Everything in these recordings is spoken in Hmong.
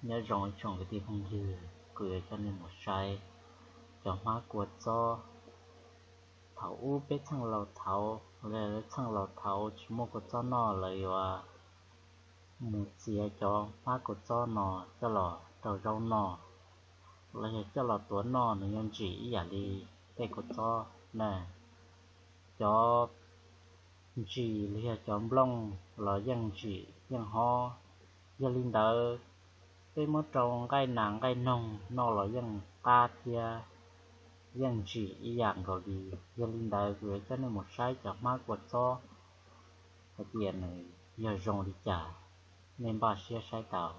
Nyob zoo ib tsoom kwv tij phooj ywg, kuv yuav coj nej mus saib cov hmab kua txob. Thaum ub peb txheej laus thaud, txheej laus thaud tsis muaj kua txob noj, lawv yuav mus txiav cov hmab kua txob no coj los rau zaub noj, los yog coj los tuav noj, nws yuav ntsim ib yam li tej kua txob na. Cov ntsim los yog cov nplooj los yeej ntsim yeej hob. Yog li ntawd, peb muab rau nqaij nas nqaij noog noj los yeej qab thiab yeej ntsim ib yam nkaus li. Yog li ntawd kuv yuav coj nej mus saib cov hmab kua txob hais tias nws yog zoo li cas, nej npaj siab saib tau.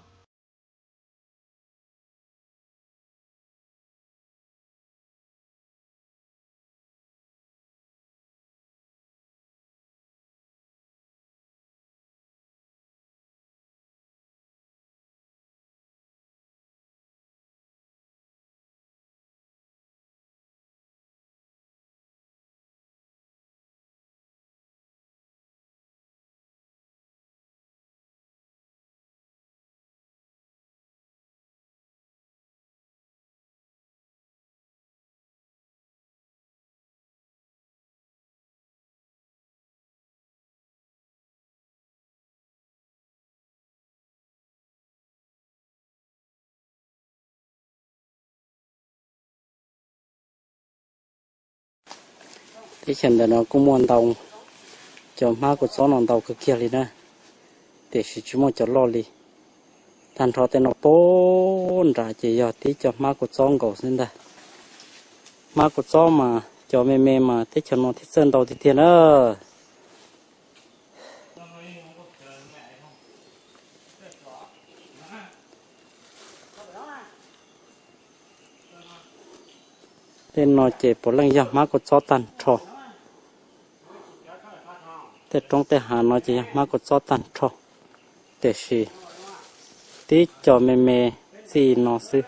Teb chaws ntawm no kuj muaj ntau cov hmab kua txob no ntau kawg kiag li na, tiam sis tsis muaj cov loj li. Tag nrho tej no puag nrad ces yog tib co hmab kua txob nkaus xwb ntag. Hmab kua txob mas cov me me mas teb chaws no thiaj txawj ntau tiag tiag na. Tej no ces puav leej yog hmab kua txob tag nrho. Tej roob tej hav no ces yog hmab kua txob tag nrho, tiam sis tib co me me txij no xwb.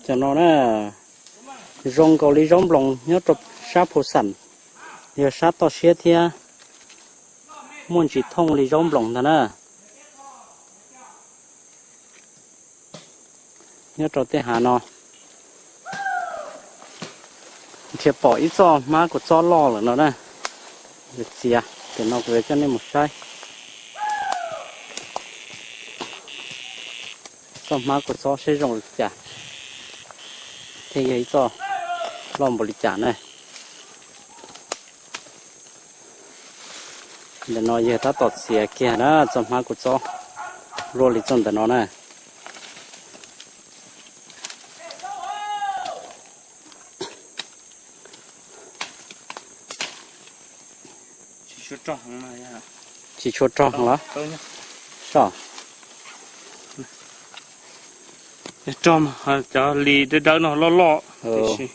Cov no na, zoo nkaus li zaub nploos nyob rau sab Phu Xam, yog sab toj siab thiab, muaj ntsis thooj li zaub nploos ntag na. Nyob rau tej hav no, nrhiav pom ib txoj hmab kua txob loj lawm no na. Txiav, ces no kuv yuav coj nej mus saib txoj hmab kua txob saib zoo li cas, thiab yog ib txoj loj npaum li cas na. Ntawm no yog tab tom txiav kiag na, txoj hmab kua txob luaj li txoj ntawm no na. Tsis tshua rog los? Rog, cov li dawb dawb no loj loj,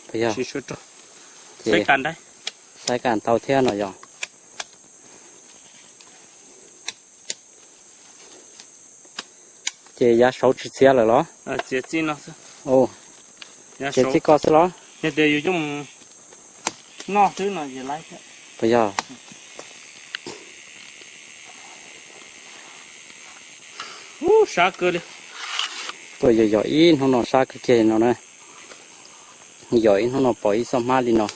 tsis tshua rog. Saib kam ntau thiab no yog. Ces yav saud tsis txiav lawm los? Txiav txij ko xwb los? Puas yog? Tuaj yog yog ib hnub no sab kawg kiag no na. Yog ib hnub no pom ib txoj hmab li no.